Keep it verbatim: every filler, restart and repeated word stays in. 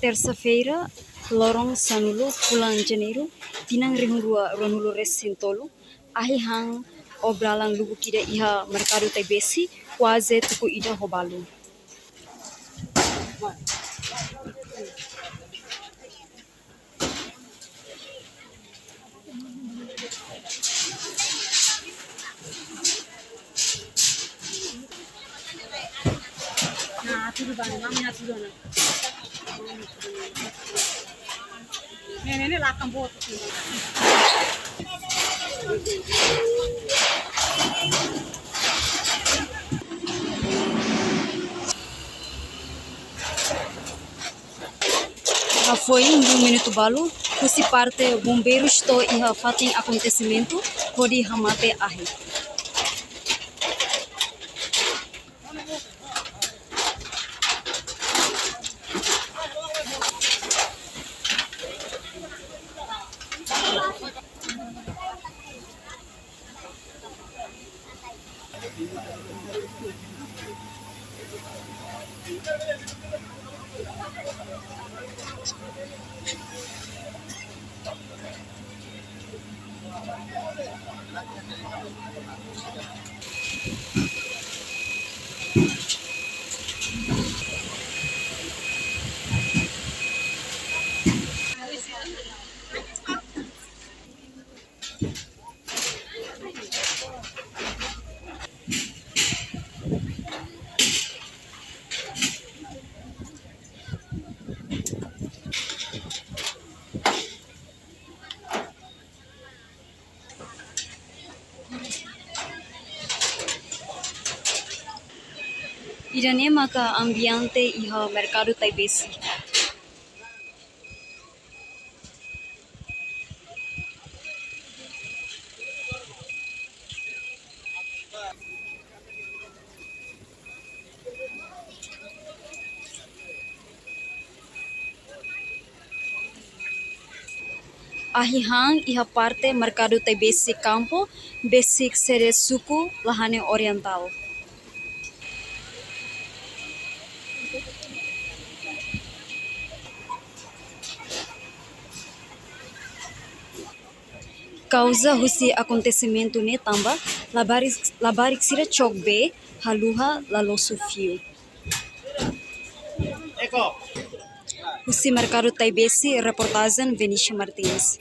Tersa-feira, loron sanulu, fulan Janeiru, tinan rihun rua ruanulu resin tolu, ahi han obralan lubuk ida iha Merkadu Taibesi, kuaze tuku ida ho balu. Hafoin rua minutu balu, husi parte bombeirus to'o iha fatin akontesimentu hodi hamate ahi. Ida-ne'e maka ambiente iha Merkadu Taibesi. Ahi han iha parte Merkadu Taibesi Kampu, besik sede suku Lahane Orientál. Kauza husi akontesimentu ne'e tanba labarik, labarik sira cok bee, haluha, la losu fiu. Husi Merkadu Taibesi, reportajen Venícia Martins.